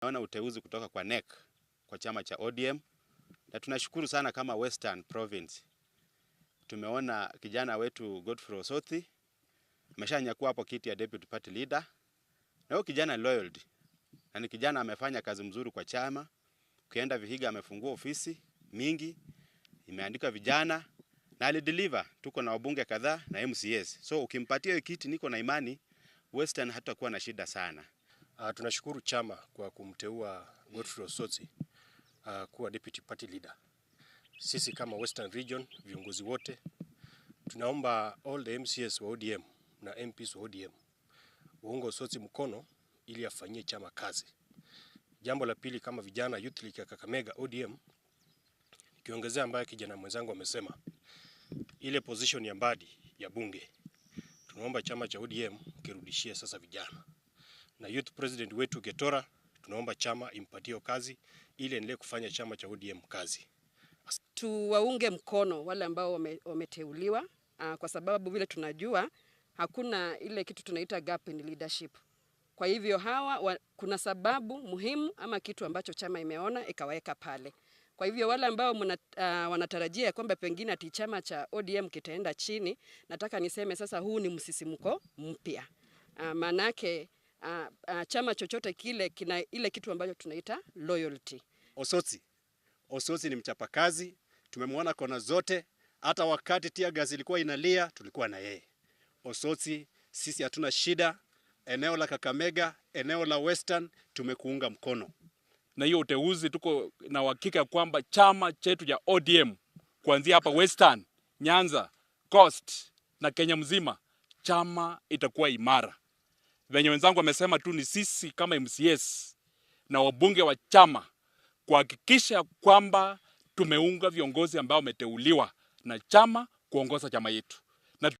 Tumeona uteuzi kutoka kwa NEC kwa chama cha ODM na tunashukuru sana kama Western Province. Tumeona kijana wetu Godfrey Osotsi ameshanyakua hapo kiti ya deputy party leader, na huyo kijana loyalty na ni kijana amefanya kazi mzuri kwa chama. Ukienda Vihiga amefungua ofisi mingi, imeandika vijana na alideliver. Tuko na wabunge kadhaa na MCAs, so ukimpatia hiyo kiti, niko na imani Western hatakuwa na shida sana. Tunashukuru chama kwa kumteua Godfrey Osotsi kuwa deputy party leader. Sisi kama Western Region viongozi wote tunaomba all the MCAs wa ODM na MPs wa ODM waunge Osotsi mkono ili afanyie chama kazi. Jambo la pili, kama vijana Youth League ya Kakamega ODM, nikiongezea ambaye kijana mwenzangu amesema, ile position ya Mbadi ya bunge, tunaomba chama cha ODM kirudishie sasa vijana na youth president wetu Getora, tunaomba chama impatie kazi ili endelee kufanya chama cha ODM kazi. Tuwaunge mkono wale ambao wameteuliwa, kwa sababu vile tunajua hakuna ile kitu tunaita gap in leadership. Kwa hivyo hawa kuna sababu muhimu ama kitu ambacho chama imeona ikaweka pale. Kwa hivyo wale ambao wanatarajia kwamba pengine ati chama cha ODM kitaenda chini, nataka niseme sasa huu ni msisimko mpya. Maanake chama chochote kile kina ile kitu ambacho tunaita loyalty. Osotsi. Osotsi ni mchapakazi, tumemwona kona zote. Hata wakati tear gas ilikuwa inalia tulikuwa na yeye. Osotsi, sisi hatuna shida. Eneo la Kakamega, eneo la Western tumekuunga mkono. Na hiyo uteuzi tuko na uhakika kwamba chama chetu cha ODM kuanzia hapa Western, Nyanza, Coast na Kenya mzima, chama itakuwa imara. Venye wenzangu wamesema tu ni sisi kama MCAs na wabunge wa chama kuhakikisha kwamba tumeunga viongozi ambao wameteuliwa na chama kuongoza chama yetu.